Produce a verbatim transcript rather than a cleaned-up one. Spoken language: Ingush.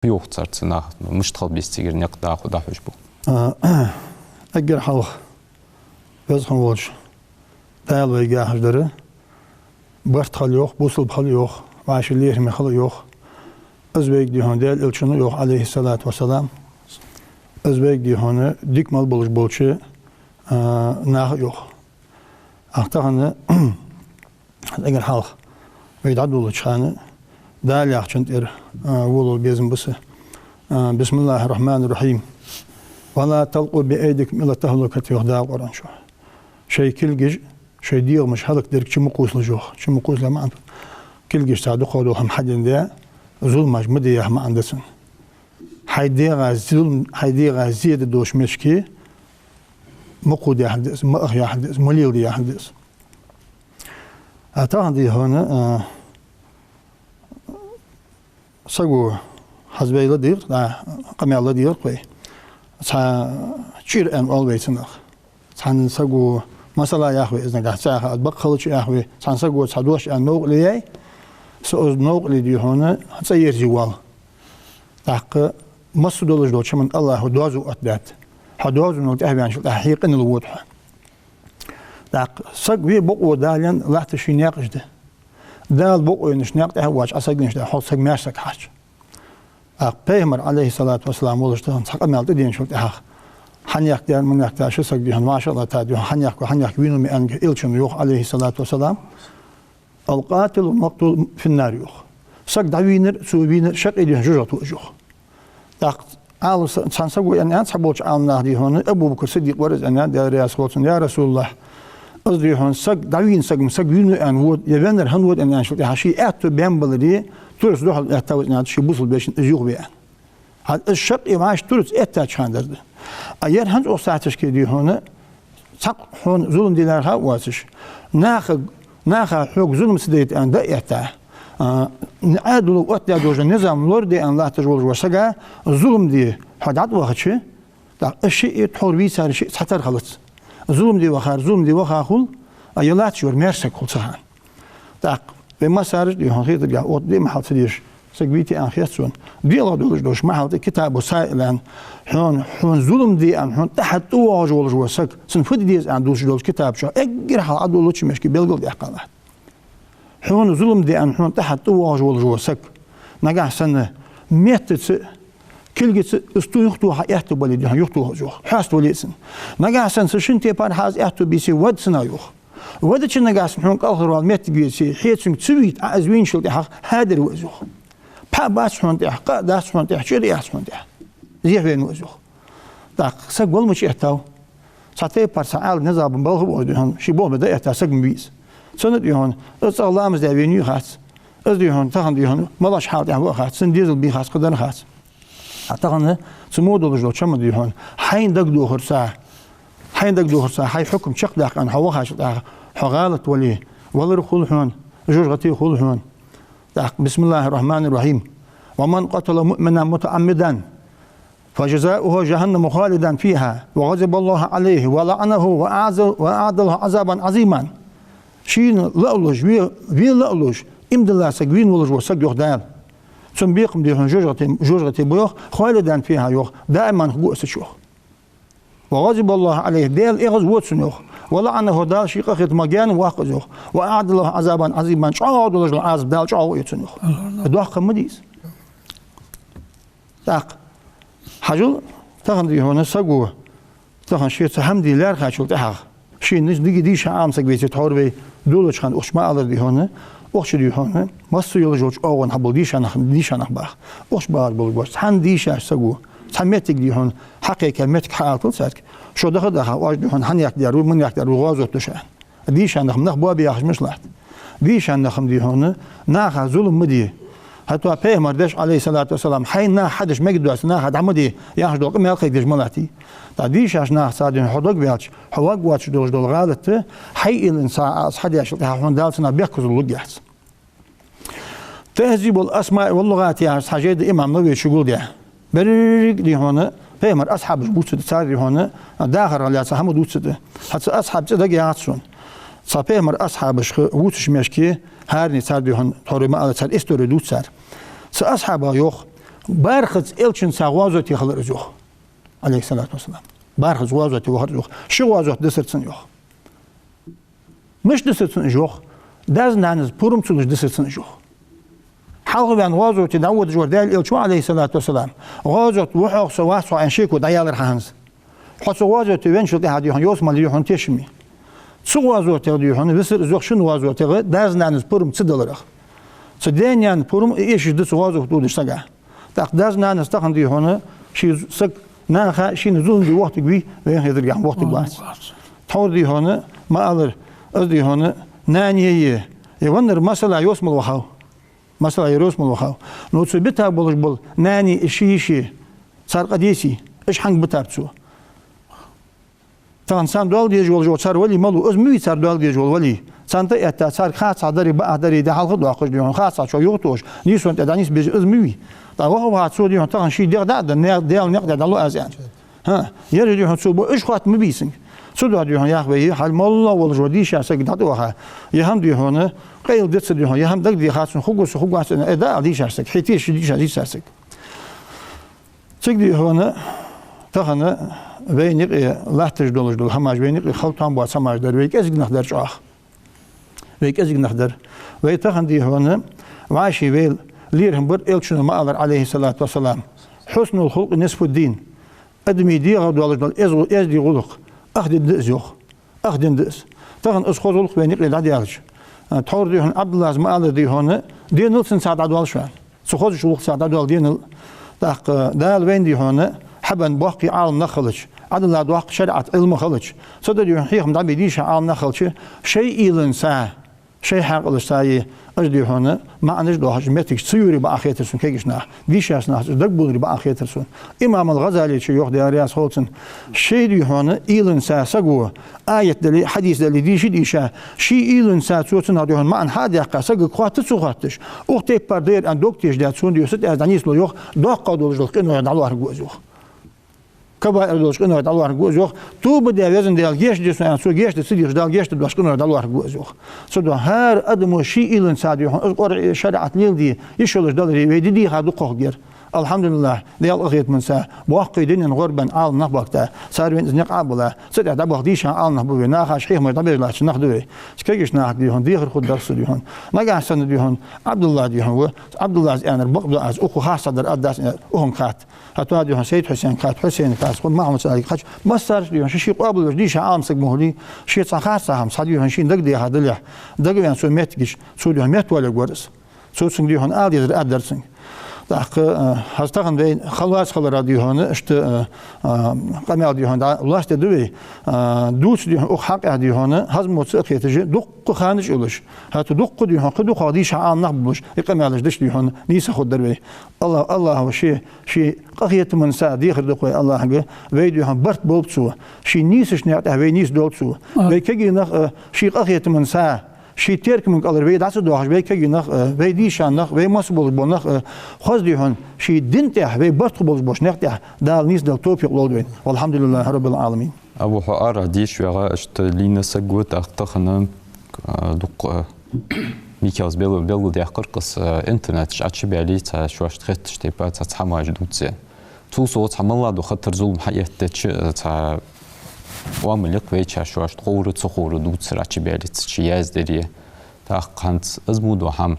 Йоах цар цу наха, мишта хила беза цигара никъ дӀахо дӀахьош ба. А, эггара хьалха, Веза хинна волча Дала вайга яхаш дар: барт хила йоах, бусалба хила йоах, вӀаши лерхӀаме хила йоах. Из вайга, дий хьона, Даьла Элчано йоах, Ӏалайхи ссалату вассалам. Из вайга, дий хьона, дика мел болаш болча, а, наха йоах. Ах тахан, эггара хьалха вай дӀадоладеча хана, Дала яхачун тӀера, а, волавала безам ба са. А, بسم الله الرحمن الرحيم. ولا تلقوا بأيديكم إلى التهلكة, йоах Дала Къуръан чу. Шоай кулгаш, шоай дегӀамаш хӀалакдергча ма кхувсалаш, йоах. Чу ма кхувсалаш маӀан да. Кулгашца дукхагӀдола хӀама хьаденна де, зуламаш ма де яха маӀан да цун. Хьай дегӀа зулам, хьай дегӀа зе де долча меттиге ма кхувда яхилга да из, ма аха яхилга да из, ма леладе яхилга да из. А тахан, дий хьона, а, саго хьазвайла дийгӀ, да, къамаьл ладийгӀ вай. Цхьа чӀир аьнна оал вай цунах. Цхьан саго масала йоах вай из нагахь, цхьаькха а бакъ хилча йоах вай, цхьан саго цхьа дош аьнна новкъарле яьй, со из новкъарле, дий хьона, цӀаерзе воал. ТӀаккха массадолаш долча хӀаман АллахӀа доазув оттадаьд. Хьо доазонал тӀехваьнначул тӀехьагӀа хье къинола вода хьо. ТӀаккха саг ве бокъо Дала енна латташ ший наькъаш да. Дала бокъо еннача наькъа тӀехьа воацаш Ӏа саг вийнача, хьо саг маьрша саг хилча. ТӀаккха Пайхамар, Ӏалайхи ссалату вассалам, волаш тахан цхьа къамаьл тӀаденачул тӀехьагӀа, хьанехк дар, манехк дар, ши саг, дий хьона, машааллахӀ, та, дий хьона, хьанехк ва, хьанехк вийнав ма аьнна, Элчано йоах, Ӏалайхи ссалату вассалам: القاتل والمقتول في النار, йоах. Саг дӀавийнар, цо вийнар шаккхе, дий хьона, жожагӀате ва уж, йоах. ТӀаккха Ӏалам са-, цхьан саго аьннад, цхьаболча Ӏаламнаха, дий хьона, Абу Бакр Сиддикъ вар из, аьннад, Даьла раьза хилва цунна: «Я Расулаллахь, из, дий хьона, саг, дӀавийна саг, саг вийнав аьнна вода, е веннар хӀана вода?» — аьнна, аьнначул тӀехьагӀа, ший аьттув баьнна баларе, турца духьал этта ва из, аьннад, ший бусалба вешийна из юхабе аьнна. ХӀаьта из шаккхе вӀаши турца эттача хана дар да. А ер хӀанз укх сахьаташка, дий хьона, цхьаккха хьона зулам де лаьрхӀа а воацаш, наха, наха хьога зулам ца дайта аьнна дӀаэтта, а, Ӏаьдало оттадаь долаш дола низам лораде аьнна латташ волаш вола сага зулам де хьо дӀатӀавахача, тӀаккха из шиъ, тхьовра вийцар шиъ цхьатарра хилац. Зулам де вахар зулам де ваха хул, а е латташ вар маьрша саг хул цу хана. ТӀаккха вай массараш, дий хьона, хетаргахьа, оттаде а махьал ца деш, саг вийте аьнна хет сона. ДегӀа долаш долча махьалда Китабу Саил аьнна, хьона, хьона зулам де аьнна, хьона тӀехьа тӀавоагӀаш волаш вола саг, цунна фу де деза аьнна дувцаш долча китаб чу эггара хьалха Ӏадоладеча меттиге белгалдаьккха латт. Хьона зулам де аьнна, хьона тӀехьа тӀавоагӀаш волаш вола саг, нагахьа санна меттаца, кулгаца из то юхатоха аьттув бале, дий хьона, юхатоха из, йоах. Хьаста вале а цунна. Нагахьа санна цу шин тайпара хьа из аьттув бийце, вада цунах, йоах. Вадача нагахьа санна хьона кӀалхарвала моттиг веце, хье цунга ца вийта, Ӏа из вийначул тӀехьагӀа хьадар ва из, йоах. Пхьа бац хьона тӀехьа, къа дац хьона тӀехьа, чӀир яц хьона тӀехьа. Зехьа вена ва из, йоах. ТӀаккха саг вала мича эттав? Цхьа тайпара цхьа Ӏаьлий низам балха а бу, дий хьона, ший болх бе дӀаэтта саг ма вий из. Цунна, дий хьона, из цӀагӀа ламаз даь венавий хац. Из, дий хьона, тахан, дий хьона, малаш хьал тӀехьа ва а хац, цун дезал бий хац, кхыдар хац. А тахан цу мо долаш долча хӀаман, дий хьона, хьайна дагадохарца, хьайна дагадохарца хьай хьукам чакхдаккха аьнна хьо вахачул тӀехьагӀа, хьо гӀалат вале, валар хул хьона, жожагӀате хул хьона. ТӀаккха, بسم الله الرحمن الرحيم. ومن قتل مؤمنا متعمدا فجزاؤه جهنم خالدا فيها وغضب الله عليه ولعنه وأعز-، وأعد له عذابا عظيما. Шийна лаалуш, ве, ве лаалуш, иман дилла саг вийна волаш вола саг, йоах Дала, цун бекхам, дий хьона, жожагӀате, жожагӀате ба, йоах, خالدا فيها, йоах, даиман хургва из цу чу, йоах. وغضب الله عليه, Даьла эгӀазву цунна, йоах. ولعنه, Дала ший къахетамах гаьна воаккх из, йоах. وأعد له عذابا عظيما, чӀоагӀа долаш дола Ӏазап Дала чӀоагӀо я цунна, йоах. Доккха ма дий из. ТӀаккха, хьажал, тахан, дий хьона, саго, тахан ше цхьа хӀама де лаьрхӀачул тӀехьагӀа, шийна дика дийша Ӏалам саг веце, тхьовра вай доладеча хана укх чу ма аллара, дий хьона, укх чу, дий хьона, масса йолаш йолча оагӀон хьабола дийша нах, дийша нах баха. Укх чу багӀаш болаш бола цхьан дийшача саго цхьа моттиг, дий хьона, хьакхайкаяь моттиг хьаалийталва царга. Шо даха а даха, оаш, дий хьона, хьанехк дар ва, манехк дар ва, гӀазот ду шо, аьнна. Дийша нах, нах боабе яхаш мишта латт? Дийша нах-м, дий хьона, наха зулам ма де. ХӀаьта Пайхамара деш, Ӏалайхи ссалату вассалам, хьайна наха хьадеш мегаргдоацаш, наха дӀа ма де яхаш дола къамаьл кхайкадеш ма латтий. ТӀаккха дийшача нахаца, дий хьона, хьо дог ваьлча, хьо вагӀача долаш дола гӀалат, хьай илланца Ӏа из хьадеш, тӀаккха хьона Дала цунах бехказло лургьяц. «تهذيب الأسماء واللغات» яхаш цхьа жай да имам Нававе чугулдаь. Берригаш, дий хьона, Пайхамара асхьабаш бувцаш да, цар, дий хьона, дахарах лаьца хӀама дувцаш да. ХӀаьта цу асхьабий цӀи дагаяц сона. Цхьа Пайхамара асхьабашха вувцаш мешке, хӀаране цар, дий хьона, тхьовра ма аллара, цар истори дувц цар. Цу асхьаба йоах: бархӀазза элчанца гӀазоте хилар из, йоах, Ӏалайхи ссалату вассалам. БархӀазза гӀазоте вахар из, йоах. Ши гӀазот дисар цунна, йоах. Мишта дисар цунна уж, йоах? Дас-нанас пурам ца луш дисар цунна уж, йоах. Хьалха ваьнна гӀазоте дӀаводаш вар Даьла элча ва, Ӏалайхи ссалату вассалам. ГӀазоте ва хьогӀ, со вац хьогӀ аьнна шеко дӀаялар хьа хӀанз. Хьо цу гӀазоте венначул тӀехьагӀа, дий хьона, йосмал я хьона тешаме. Цу гӀазотех, дий хьона, висар из, йоах, шин гӀазотех дас-нанас пурам ца даларах. Цу даь-наьна пурам эшаш да цу гӀазоте водача сага. ТӀаккха дас-нанас тахан, дий хьона, ший саг наха шийна зулам де вохийтаргвий, вайна хетаргахьа вохийтаргвац. Тхьовра, дий хьона, ма аллара, из, дий хьона, нана я, е ваннар масала йосмала вахав. Масала ер йосмала вахав. Ну, цо битаб болаш бола нана, ши йиша, цар къа деце, уж хьанга битаб цо? Тахан царна доал дезаш волаш вола цар валий малув, из ма вий цар доал дезаш вола валий. Царна тӀа а этта, царга харцахьа дари бакъахьа дари дӀахьалха доаккхаш, дий хьона, харцахьа чо юхатохаш, нийсонна тӀа дӀанисбеш, из ма вий. ТӀаккха ваха-ваха цо, дий хьона, тахан ший дегӀ дӀа а даь, Даьла никъ тӀа дӀалу аз аьнна. ХӀа, ераш, дий хьона, цо бо уж хотта ма бий цунга. Цудухьа, дий хьона, яхаш ба, е хьал моллагӀа волаш вола дийша саг дӀатӀаваха, е хӀама, дий хьона, къайладаьцар, дий хьона, е хӀама дагадехад цунна, хургва со, хургвац со, э, да ала дийша саг, хье тешаш дийша, дийша саг. Цига, дий хьона, тахан вайна юкъе латташ долаш дола хӀамаш, вайна юкъе хала тоам боаца хӀамаш дар, вай кӀезига нах дар чӀоагӀа. Вай кӀезига нах дар. Вай тахан, дий хьона, вӀаший вайл лерхӀам бар, элчано ма аллара, Ӏалайхи ссалату вассалам: «حسن الخلق نصف الدين». Адамий дегӀах долаш дола эз-, эздий гӀулакх ах дин да из, йоах. Ах дин да из. Тахан из хоза гӀулакх вайна юкъе дӀадаьлча, а, тхьовра, дий хьона, Ӏабдуллас ма аллара, дий хьона, денал цунца дӀадоал шоана. Цу хозача гӀулакхаца дӀадоал денал. ТӀаккха Дала вайна, дий хьона, хьабенна боккхий Ӏаламнах хилча, Ӏадала доккха шариӀат Ӏилма хилча, цу тӀа, дий хьона, хьехам дӀабе дийша Ӏаламнах хилча, шоай уйланца, шоай хьаькъалашца, е, уж, дий хьона, маӀанаш доахаш моттигаш ца ювре бакъахьа хетар сона кагийча наха, дийшача нахаца дагабувларе бакъахьа хетар сона. Имам ал-ГӀазалечо йоах, Даьла раьза хилва цунна: шоай, дий хьона, уйланца саго аят дале, хьадис дале дийша-дийша, ший уйланца цо цунах, дий хьона, маӀан хьа а даьккха, сагага хоатта ца хоатташ, укх тайпара да ер аьнна дог тешаш дац, цунна, дий хьона, сатӀаьза дӀанийслу, йоах, доккхагӀа долаш дола къиноех дӀалоархӀаргва из, йоах. Кабаир долаш къиноех дӀалоархӀаргва из, йоах. Тоба де, Везан Даьла, гешт де сона аьнна, цо гешт де ца дехаш, Дала гешт деш дола къиноех дӀалоархӀаргва из, йоах. Цудухьа хӀара адамо ший уйланца, дий хьона, из къоръа шариӀат леладе йиш йолаш даларе, вай ди дийха дукхагӀа хургьяр. Алхьамдулиллахь, Даьла къахетамца, боккхий динан гӀорбенна Ӏаламнах бахийта, цар вайна из никъ Ӏобилла, цу тӀа дӀабаха дийша Ӏаламнах ба вай, нахаша хьехамаш дӀабеш латтача нах да вай. Кагийча нахага, дий хьона, дехар хургдар со, дий хьона. Нагахьа санна, дий хьона, Ӏабдулла, дий хьона, ва, Ӏабдуллас аьннар бакъду аз, укхо харцахьа дар аргдац аьнна, укхунга хатта. ХӀаьта, дий хьона, Сайд-Хьусейнга хатта, Хьусейнга хатта, хӀанз Махьмад-Салихьга хатта, массараш, дий хьона, ший-ший къоабалвеш дийша Ӏаламсаг ма хулий, ше цхьа харцахьа хӀама, цхьа, дий хьона, шийна дагадехар далехь, дагаваьнна цо моттигаш, цо, дий хьона, меттаваларгвар из. Цо цунга, дий хьона, ала дезар аргдар цунга. ТӀаккха, а, хӀанз тахан вай хала вац хилара, дий хьона, иштта, а, а, къамаьл, дий хьона, дӀа лоацде да вай, а, дувц, дий хьона, укх хьакъехьа, дий хьона, хӀанз мо ца а кхеташ, дуккха ханаш йолаш. ХӀаьта дуккха, дий хьона, кхы дукхагӀа дийша Ӏаламнах болаш, из къамаьлаш деш, дий хьона, нийса хургдар вай. Аллахь, Аллахьо ший, ший къахетамца дехар дукха вай Аллахьага, вай, дий хьона, барт болба цо. Ший нийсача наькъа тӀа вай нийсдолда цо. А. Вай кагий нах, а, ший къахетамца, ший теркама кӀалара вай дӀа ца доахаш, вай кагий нах, а, вай дийша нах, вай масса болаш бола нах, а, хоза, дий хьона, ший дина тӀа вай барт хургболаш болча наькъа тӀа Дала нийсдала товфикъ лолда вайна. Валхьамдулиллахьи раббил Ӏаламин. Абу, хьо ара дийша вагӀа, иштта лийнна саг ва, тӀаккха тахан, а, дукха, а, Микаила бел-, белгалдаьккхар-кх из, а, интернета чу Ӏочубаьле, цхьа шоашта хеттача тайпара цхьа хӀамаш дувц аьнна. Цул совгӀа цхьа моллагӀа дола хатар, зулам хьаэттача, цхьа оамал я-кх вайчар шоашта ховра, ца ховра дувцар, Ӏочубаьле цу чу яздаьр. ТӀаккха хӀанз из мо дола хӀама,